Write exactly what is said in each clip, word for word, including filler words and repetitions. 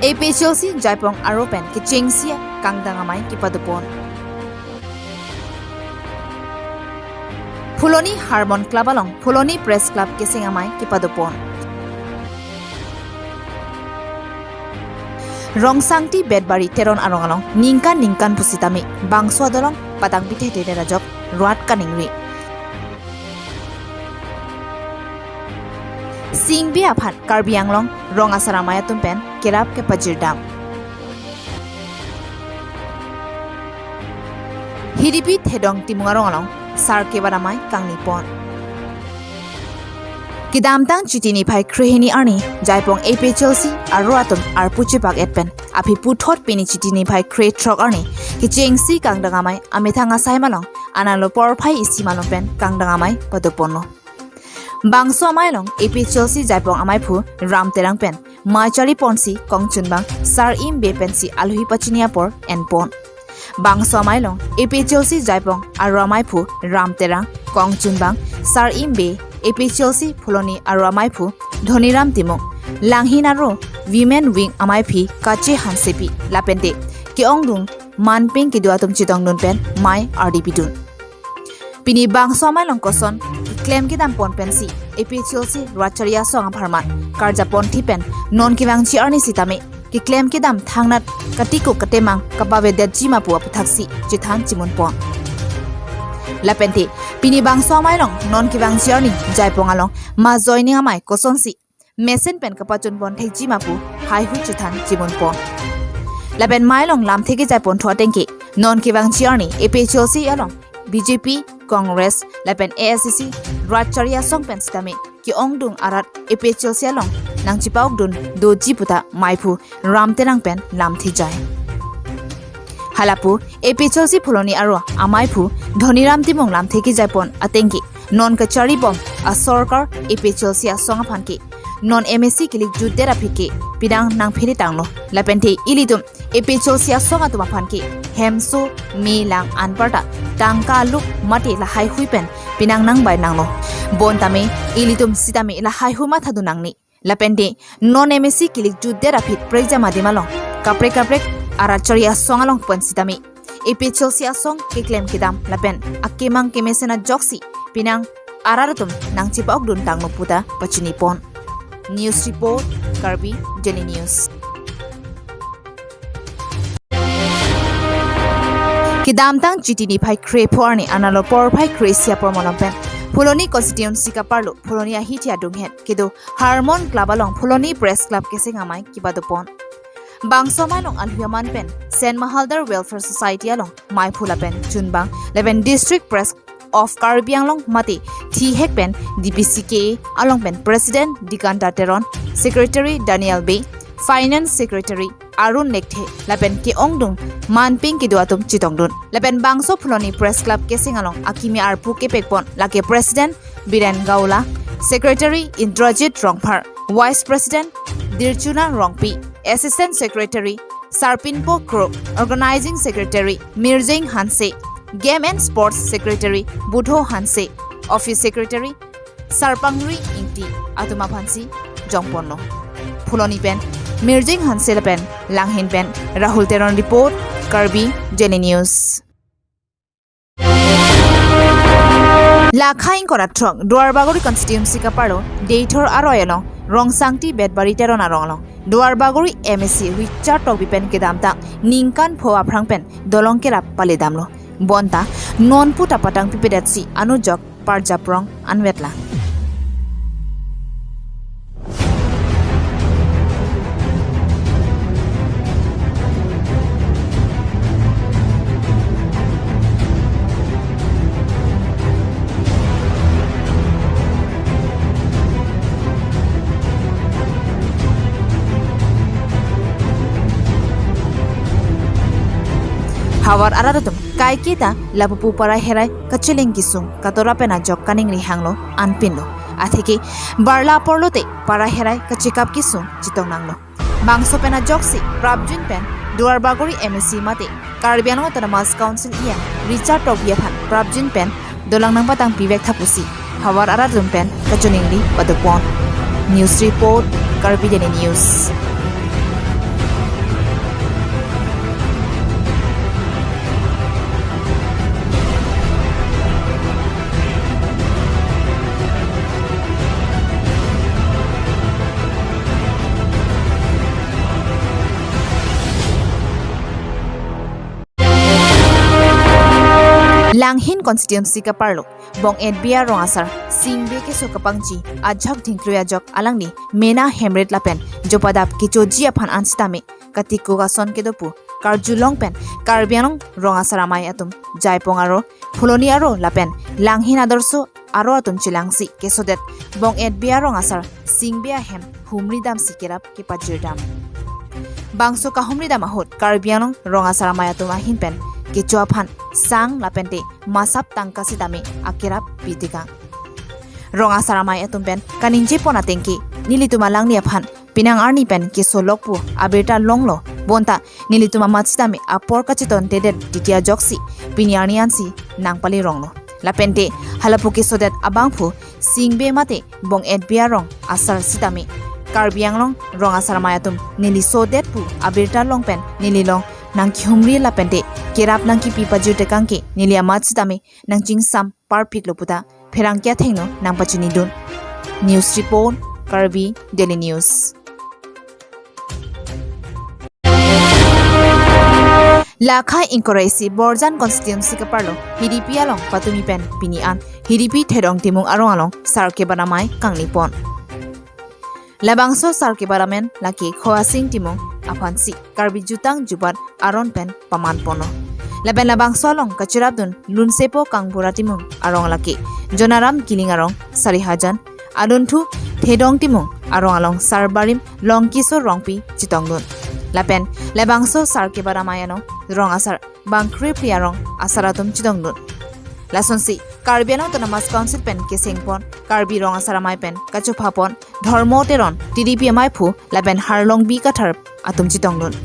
APHLC Jaipong aro pen kechengsi kangdang amei kepadopon. Phuloni Harmon Club along Phuloni Press Club keseng amei kepadopon. Rongsangti Betbari Teron arong along ningkan ningkan pusitame bangso adolong patang pithe te ajok rat kaningri. Singbi aphan Karbi Anglong rong asar amei atum pen kerap kepajirdam. Hidipi Thedong Timung arong along sar kevan amei kangnipon. Kedamtang Chiti niphai kre hini arni Jaipong APHLC aro atum arpu chepak et pen aphi puthot pini Chiti niphai kre throk arni kechengsi kangdang amei amethang asai malong analo porphai isi malong pen kangdang amei padoponlo. Bangso amei along APHLC Jaipong ameiphu Ram Terang pen mei chariponsi kongchunbang Sar Im Bey pensi alohi pachini apor enpon. Bangso amei along APHLC Jaipong aro ameiphu Ram Terang, kongchunbang Sar Im Bey, APHLC Phuloni aro ameiphu Dhoniram Timung, Langhin aro Women Wing ameiphi Kache Hansepi lapente ke-ongdung manpeng kedo atum chetongdun pen mei ardi pidun. Pini bangso amei along koson keklem kedampon pensi APHLC Ratchari Asong apharman karjaponthi pen non kevangji arni sitame keklem kedam thangnat katiko katemang kapavedetji ma pu aputhaksi chethan chimunpon. Lapente pini bangso amei along non kevangji arni Jaipong along ma joining amei kosonsi mesen pen kapachunpon thekji ma pu haihui chethan chimunpon. Lapen mei along lamthe kejaiponthu ateng ke non kevangji arni APHLC along BJP, Congress lapen ASDC Ratchari Asong pen sitame ke-ongdung arat APHLC along nangchepa-okdun doji puta meiphu Ram Terang pen lamthe jai. Halapu APHLC Phuloni aro ameiphu Dhoniram Timung lamthe kejaipon ateng ke non kacharibom asorkar APHLC asong aphan ke non MAC kilik jutdet aphi ke pidang nangphere tanglo. Lapente ilitum APHLC asong atum aphan ke hemso, me, lang anparta tangka aluk mate lahaihui pen pinang nangbai nanglo. Bontame ilitum sitame lahaihui mathadun nangne. Lapente non MAC kilik jutdet aphi prekjam adim along kaprek kaprek arat chari asong along pen sitame APHLC asong keklem kedam lapen akemang kemesen ajoksi pinang arat atum nangchepa-okdun tanglo puta pachinipon. News report, Karbi Daily News. Kedamtang Chiti niphai kre pho arni analo porphai kre isi apor malom pen Phuloni constituency kaparlo Phuloni ahithi adunghet kedo Harmon Club along Phuloni Press Club keseng amei kepadopon. Bangso amei along alhuyaman pen Saint Mahaldar Welfare Society along meiphu lapen chunbang lapen District Press of Karbi Anglong mate thihek pen DPCKA along pen President Diganta Teron, Secretary Daniel Bey, Finance Secretary Arun Lekthe lapen ke-ongdung manpeng kedo atum chetongdun. Lapen bangso Phuloni Press Club keseng along akimi arpu kepekpon lake President Biren Gaula, Secretary Indrajit Rongphar, Vice President Dirchuna Rongpi, Assistant Secretary Sarpinpo Krok, Organizing Secretary Mirjeng Hanse, Game and Sports Secretary Budho Hanse, Office Secretary Sarpangri Ingti atum aphansi jongponlo. Phuloni pen Mirjeng Hanse lapen Langhin pen Rahul Teron report, Karbi Daily News. Lakha ingkoi ra throk Duarbagori constituency kaparlo Deithor aroi along Rongsangti Betbari Teron arong along Duarbagori MAC Richard Tokbi pen kedamtang ningkan pho aphrang pen dolong kerap paledamlo. Bonta non puta patang pipedetsi anujok parjaprong anvetlang. Havar arat atum kaiketa lapupu parai herai kacheleng kesung katora pen ajok kaningri hanglo anpinlo. Atheke barla porlote parai herai kachekap kesung chetong nanglo. Bangso pen ajoksi prapjin pen Duarbagori MAC mate Karbi Anglong Autonomous Council EM Richard Tokbi aphan prapjin pen dolang nangpatang pivek tha pusi havar arat atum pen kachiningri padopon. News report, Karbi Daily News. Langhin constituency kaparlo Bong-et Bey arong asar Singbe keso kapangji ajok Dhingklui ajok alangli mena hemrit lapen jopadap kechoji aphan an sitame katiko kason kedo pu karjulong pen Karbi Anglong rong asar amei atum Jaipong aro, Phuloni aro lapen Langhin Adorsho aro atum chelangsi kesodet Bong-et Bey arong asar Singbe ahem humri damsi kerap kepajirdam. Bangso kahumri dam ahut Karbi Anglong rong asar amei atum ahin pen kecho aphan sang lapente masap tangka sitame akerap pitekang. Rong asar amei atum pen kaningje pon atengke nelitum alangli aphan penang arni pen keso lok pu abirta longlo, bonta nelitum amat sitame apor kachetontedet titi ajoksi pini arni ansi nangpali ronglo. Lapente halapu kesodet abangphu Singbe mate Bong-et Bey arong asar sitame Karbi Anglong rong asar amei atum neli sodet pu abirta long pen neli along nangkehumri lapente kerap nangkepi pajirtekang ke neli amat sitame nangchingsam parpiklo puta pherangke athengno nangpachinidun. News report, Karbi Daily News. Lakha ingkoi ra isi Borjan constituency kaparlo Hidipi along patumi pen pini an Hidipi Thedong Timung arong along sar kebat amei kangni pon. Labangso sar kebat amen lake Khoasing Timung aphansi Karbi Jutang Jubat aron pen paman ponlo. Lapen labangso along kacherapdun lunsepo Kangbura Timung arong lake Jonaram Killing arong Sarihajan, adunthu Thedong Timung arong along sar barim Longkiso Rongpi chetongdun. Lapen labangso sar kebat amei along rong asar bang krephli arong asar atum chetongdun. Lasonsi Karbi Anglong Autonomous Council pen keseng pon Karbi rong asar amei pen kachopha pon Dhormo Teron, T D P amaiphu lapen Harlongbi Kathar atum chetongdun.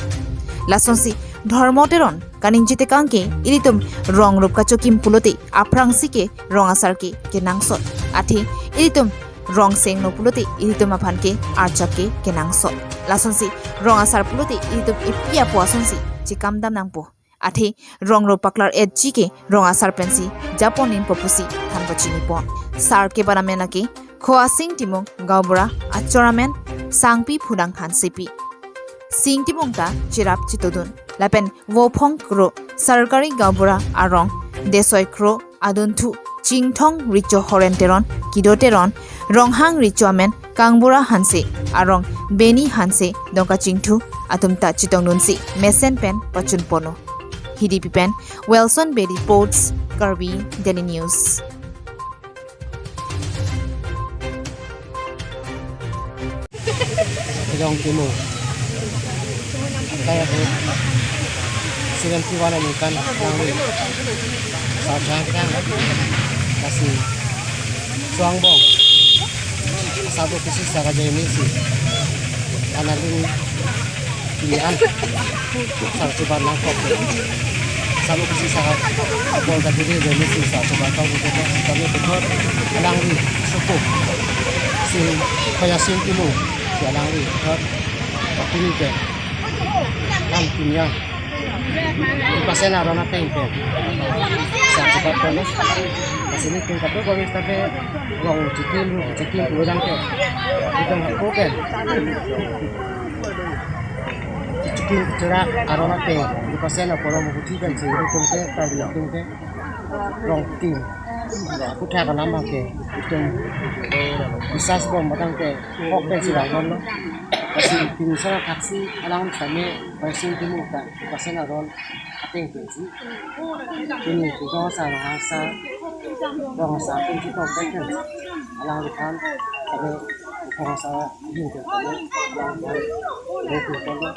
Lasonsi Dhormo Teron kaningjetekang ke ilitum rong rup kachokim pulote aphrangsi ke rong asar ke kenangsot. Athe ilitum rong sengno pulote ilitum aphan ke archak ke kenangsot. Lasonsi rong asar pulote ilitum epi apo asonsi chekam dam nangpo. Athe rong rup paklar-etji ke rong asar pensi japon inpo pusi than pachini pon. Sar kebat amen lake Khoasing Timung Gaonbura achor amen Sangpi Phudang Hansepi. Sing Timung ta cherap chetongdun. Lapen Vophong Kro Sarkari Gaonbura arong Desoi Kro adunthu Chingthong Richo Horen Teron, Kido Teron, Ronghang Richo amen Kangbura Hanse, arong Beni Hanse, Dongka Chingthu atum ta chetongdunsi mesen pen pachun ponlo. Hidipi pen Wilson Bedi reports, Karbi Daily News. Thedong Timung. Akai ahut seventy one aningkan nangli sar chang kang. Lasi so angbong sabo kisi saka jai misi. Analing ini an sar chuban nangkok. Sabo kisi saka bol ka dili jai misi sar chuban kok. Kami puthot alangli suku si Khoasing Timung si alangli puthot pakuri ke an pini an. Ipasen aron ateng ke sar chuban kono. Lasi nelitum kape koris tapi rong chikim chikim pulo jang ke. Itum hako ke chikim chura aron ateng. Ipasen aporom huti kan si itum ke tadi itum ke rong tim. Kutha kalam abang ke itum bisas bom batang ke kok ke si bang lo. Lasi tim sara thaksi alang same Khoasing Timung ta ipasen aron ateng pensi. Pini ke rong asar, rong asar, rong asar pensi kok ke kan. Alangliphan kami rong asar ini ke kami alangphan.